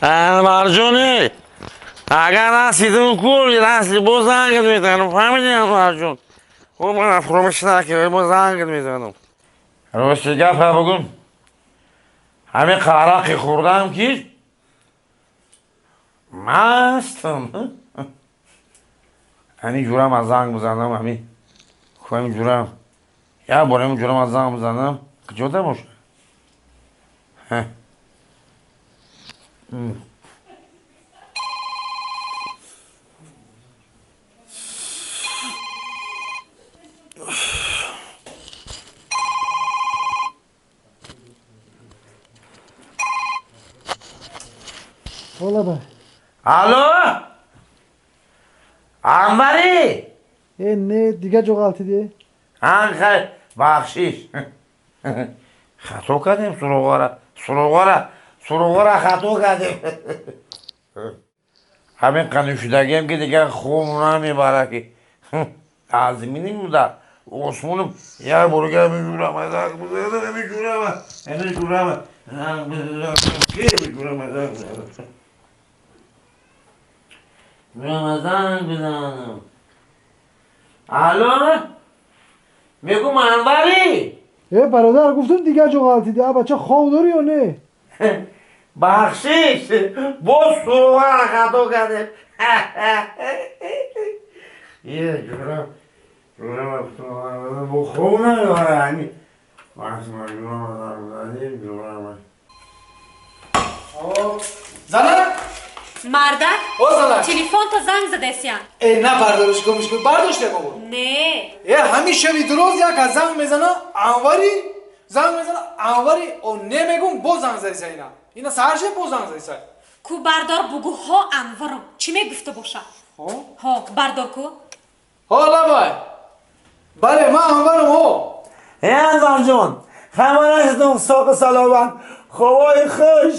Анварҷоне, агар расидим ку, раси боз зангат мезанам, фаҳмидӣ, Анварҷон? О, ман фуромӯш накард, боз зангат мезанам. Рости гапа бугум, ҳамин қарақи хӯрдам, ки мастам. Ҳамин ҷурам аз занг бизанам, ҳамин ҳамин ҷурам як бор ҳамин ҷурам аз занг бизанам, куҷода бошад? Лаба. Алло, Анварӣ? Э, не, дига ҷо ғалтидӣ. Хай, бахшиш, хато кардем, суроғара хато кардем. Ҳамин қанӯшидагиам, ки дигар хоб намебара, ки аз заминим дар осмоним як борига межурам, межурам, межурам, межурам, занг бизанам. Алло, мегум, Анварӣ? Э, бародар, гуфтам, дига ҷо ғалтидӣ. А бача, хоб дорӣ ё не? Бахшиш, боз суроғара хато кардем. Е, ҷурам, ҷурам, бо хоб намебара. Ҳамин ҷурам. Занак! Мардак! О, занак! Телефонта занг задесян. Э, на бардориш, гумиш кун, бардоште бобо. Не. Э, ҳамин шаби дуроз як аз занг мезана, Анвари, занг мезана, Анвари, о не мегум, боз занг задиса ина. Ина саҳар шед, боз занг задиса. Ку бардор, бугу ҳо, Анваром. Чӣ мегуфта боша? Ҳо? Ҳо, бардор ку. Ҳо, лабай. Бале, ман Анварам, ҳо. Э, Анварҷон, хабар ҳастам, соқи саломат, хобои хуш.